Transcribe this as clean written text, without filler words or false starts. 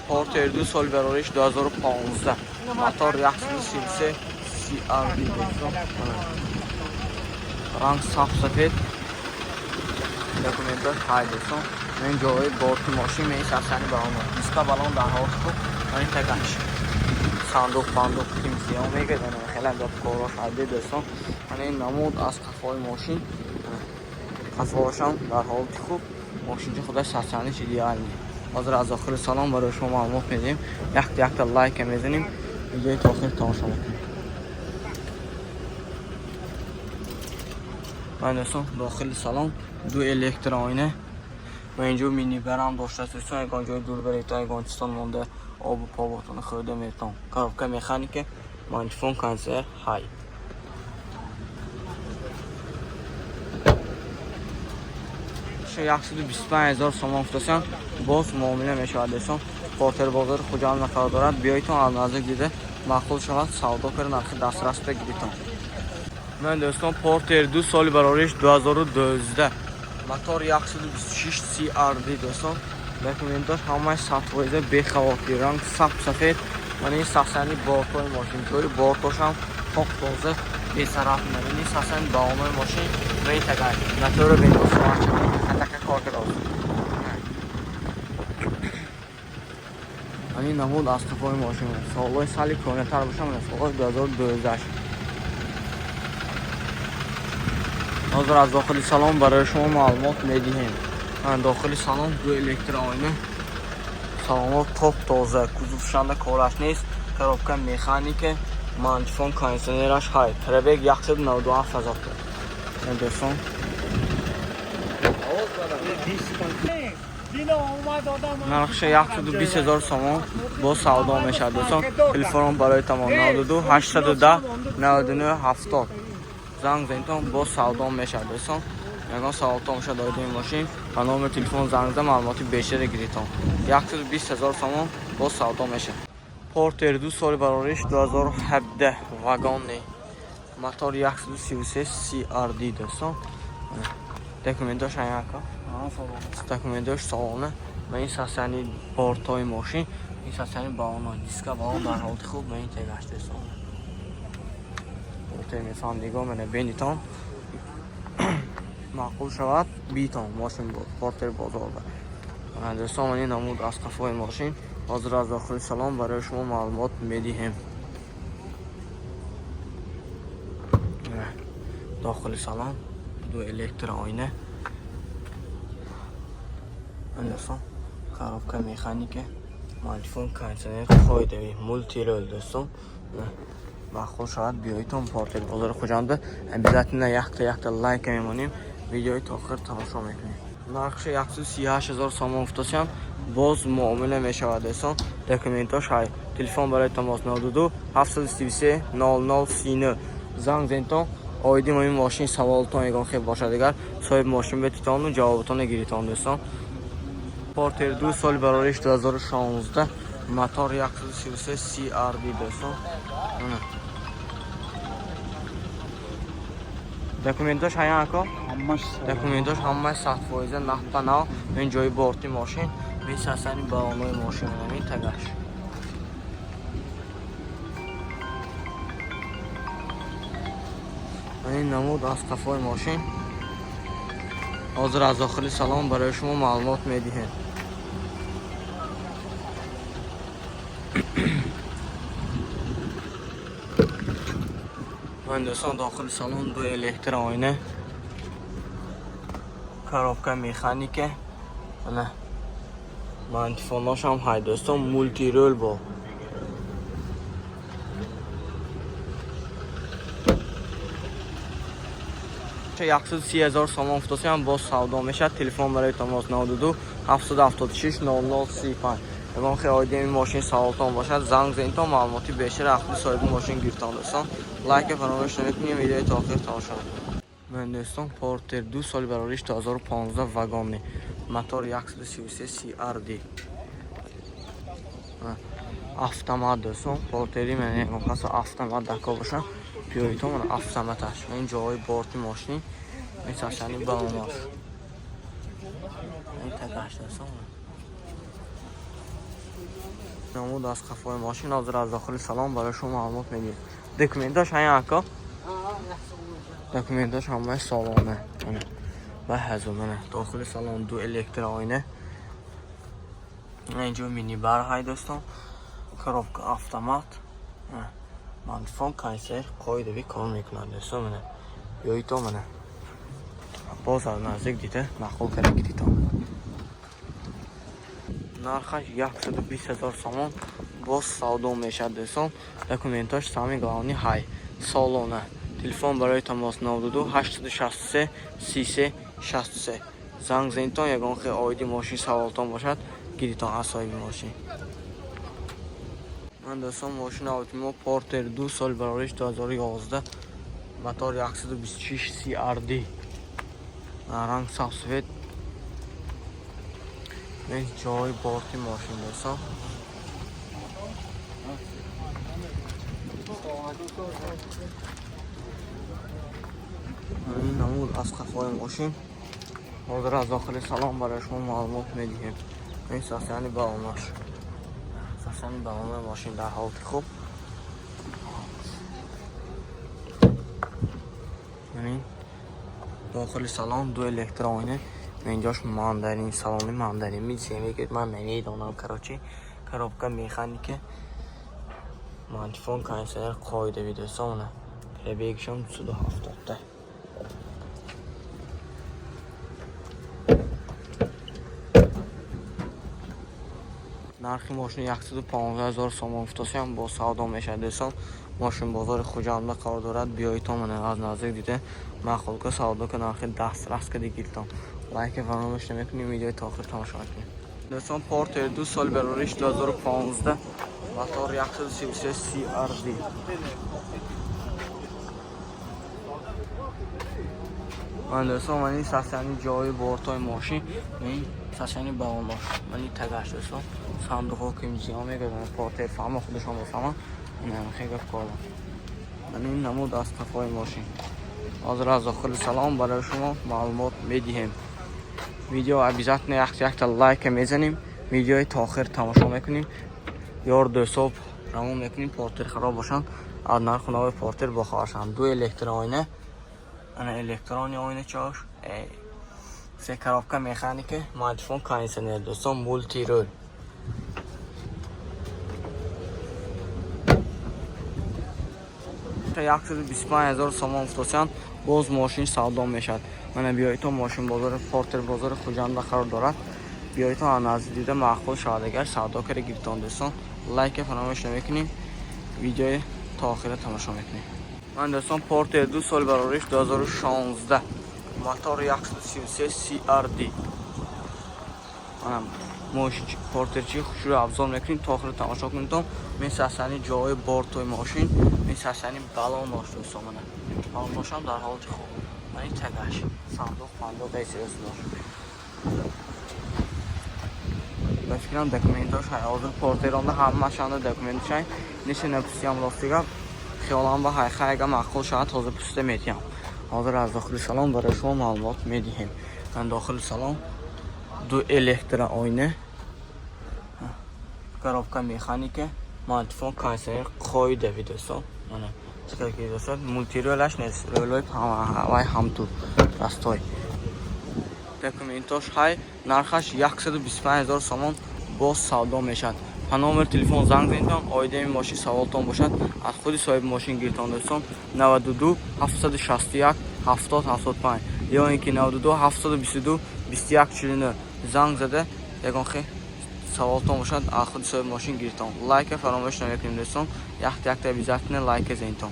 Портер 2 соли барориш 2015, мотор 133 CRD дӯстон. Ранг саф сафед, документош ҳай дӯстон. Ин ҷои борти мошин, ин сасани балон, диска балон дар ҳолати хуб. Ин тагаш сандуқ бандуқ кимсиё мегӯяд, хеле гап корош ҳайде дӯстон. Ин намуд аз қафои мошин, қафоашам дар ҳолати хуб, мошинчи худаш сасаниш идеальный. Ҳозир аз дохили салон барои шумо маълумот медиҳем. Якта якта лайка мезанем, видеои то охир тамошо мекунем. Ман дӯстон, дохили салон ду электроина ва инҷо минибарам доштааст дӯстон. Ягон ҷои дур баретон, ягон чизтон монда, обу поботон хӯрда метон. Коробка механика, магнитофон, кондитсионер ҳай. 125 000 сомон гуфтасам, боз муомила мешавад дӯстон. Портер бозори Хуҷанд нафар дорад. Биёитон, аз наздик дида, маъқул шавад, савдо кара, нархи дастрас бигиритон. Ман дӯстон, Портер 2 соли барориш 2012, мотор 126 CRD дӯстон. Документош ҳамааш 100%, бехавотир, ранг сап сафед. Ман ин сасани бортои мошин, ҷои бортошам тоқ тоза, бесараф. Ин сасани балонои мошин метагай моторо бено соатча хатака кор кардааст. Ин намуд аз қафои мошин. Солҳои сали кӯҳнатар бошам, солҳои 2012. Ҳозир аз дохили салон барои шумо маълумот медиҳем. Дохили салон ду электроина, салонҳо топ тоза, кузовшанда кораш нест, коробка механика, магнитофон, кондитсионераш ҳай. Пробег 197 ҳазор дӯстон. Нархша 120 ҳазор сомон, боз савдо мешавад дӯстон. Телефонон барои тамом 92 810 99 70, занг занитон, боз савдо мешавад дӯстон. Ягон саволтон бошад оиди ин мошин, ба номери телефон занг зада, маълумоти бештаре гиритон. 120 ҳазор сомон, боз савдо мешавад. Портер 2 соли барориш 2017, вагонный, мотор 133 CRD дӯстон. Документош аяка, документош салона ва ин сасани бортҳои мошин, ин сасани балоно, диска балон дар ҳолати хуб ва ин тегаш дӯстон. Портер мефаҳам, нигоҳ мена, бинитон, маъқул шавад, битон мошин Портер бозорда дӯстон. Ин намуд аз қафои мошин. Ҳозир аз дохили салон барои шумо маълумот медиҳем. Дохили салон ду электроина дӯстон, коробка механика, магнитофон, кондитсионер қоидави, мультирул дӯстон. Маъқул шавад, биёитон Портер бозори Хуҷанда. Обязательно якта якта лайка мемонем, видеои то охир тамошо мекунем. Нархша 138 ҳазор сомон гуфтасиям, боз муомила мешавад дӯстон. Документош ҳай. Телефон барои тамос 92 733 00 39, занг зентон. Оиди ин мошин саволтон ягон хел бошад, дигар соҳиби мошин бетитону ҷавобатонро гиритон дӯстон. Портер 2 соли барориш 2016, мотор 133 CRD дӯстон. Документош ҳаян ако, документош ҳамааш 100%, нав ба нав. Ин ҷои борти мошин, мисасани балонои мошин, ин тагаш. Ин намуд аз қафои мошин. Ҳозир аз дохили салон барои шумо маълумот медиҳем. Ман дӯстон, дохили салон ду электроина, коробка механика, ана магнитофоношам ҳай дӯстон, мультирул бо. 130 ҳазор сомон гуфтасиам, боз савдо мешавад. Телефон барои тамос 92 776 00 35. Ягон хел оиди ин мошин саволтон бошад, занг занитон, маълумоти бештар ақли соҳиби мошин гирифтон дӯстон. Лайка фаромӯш намекунем, видеои то охир тамошо. Ман дӯстон, Портер 2 соли барориш 2015, вагонный, мотор 133 CRD, автомат дӯстон. Портери ман ягон каса автомат дако бошад, биёитон, автоматаш. Ин ҷоҳои борти мошин, мисашани балонош, ин тагаш дӯстон. Намуд аз қафои мошин. Ҳозир аз дохили салон барои шумо маълумот медиҳем. Документаш ҳая, ака? Документаш ҳамаи солона. Ва ҳазу, мана, дохили салон ду электрооина, инҷо минибар ҳай, дӯстон, коробка автомат, магнитофон, кондитсионер қоидавӣ кор мекунад, дӯстон. Мана, биёитон, мана, боз аз наздик дида маъқул карда гиритон. Нархаш 120 000 сомон, боз савдо мешавад, дӯстон. Документош, самый главный, ҳай, солона. Телефон барои тамос 92 863 33 63. Занг занитон, ягон хел оиди мошин саволтон бошад, гиритон аз соҳиби мошин. Ман, дӯстон, мошин мо Портер 2, соли барориш 2011, мотор 126 CRD, ранг сабсвет. Ин ҷои борти мошин, дӯстон. Ин намуд аз қафои мошин. Ҳозир аз дохили салон барои шумо маълумот медиҳем. Ин состояни балонаш, состояни балонаи мошин дар ҳолати хуб. Ин дохили салон ду электроина, инҷош мандарин, салони мандарин мегӯяд, ман намедонам, короче. Коробка механика, магнитофон, кондитсионер қоидави, дӯстон. Пробегшон 270-та. Нархи мошин 115 000 сомон гуфтосиам, бо савдо мешавад, дӯстон. Мошин бозори Хуҷанда қарор дорад. Биёитон, мана, аз наздик дида маъқул ка савдо ка, нархи дастрас ка дигиртон. Лайка фаромӯш намекунем, видеои то охир тамошо мекунем, дӯстон. Портер 2, соли барориш 2015, мотор 133 CRD. Ман, дӯстон, мани состояни ҷои бортои мошин, ин состояни балонош, мани тагаш, дӯстон, сандуқҳо ки зиён мегӯянд, портер фаҳма, худашон мефаҳманд, хеле гап кардам. Ман ин намуд аз қафои мошин. Ҳозир аз дохили салон барои шумо маълумот медиҳем. Видео обязательно якта лайка мезанем, видеои то охир тамошо мекунем, ёр дӯстоб равон мекунем, портер хароб бошанд, аз нарху нави портер бохабар шаванд. Ду электрооина, ана электрони оиначаош, се коробка механика, магнитофон, кондитсионер, дӯстон, мультируль. 125 000 сомон гуфтосианд, боз мошин савдо мешавад. Мана, биёитон, мошин бозори Портер бозори Хуҷанда қарор дорад. Биёитон, аз наздик дида маъқул шавад агар, савдо карда гиритон, дӯстон. Лайка фаромӯш намекунем, видеои то охира тамошо мекунем. Ман, дӯстон, Портер 2, соли барориш 2016, мотор 133 CRD. Мошин портерчи хушрӯ обзор мекунем, то охира тамошо кунедон. Мен состояни ҷои бортои мошин, мен состояни балонош, дӯстон, мана, балоношам дар ҳолати хуб. Мани тагаш, сандуқ пандуқ эсиёсдор. Ба фикрам, документош ҳай, ҳозир портеронда ҳамашанда документош ҳай. Неше напусиям, рости гап, хиёлам ба ҳай, хайга маъқул шавад, ҳозир пуста метиҳам. Ҳозир аз дохили салон барои шумо маълумот медиҳем. Дохили салон ду электрооина, коробка механика, магнитофон, кондитсионер қоидави, дӯстон. Мана, чӣ дӯстон, мультирулаш нест, рулои вай ҳамту растой. Документош ҳай. Нархаш 125 000 сомон, боз савдо мешавад. Па номер телефон занг занитон, оидаи мошин саволтон бошад, аз худи соҳиби мошин гиритон, дӯстон. 92 761 70 75 ё ин ки 92 722 21 49 занг зада, ягон хел саволтон бошад, аз худи соҳиби мошин гиритон. Лайка фаромӯш намекунем, дӯстон, якта якта обязательно лайка занитон.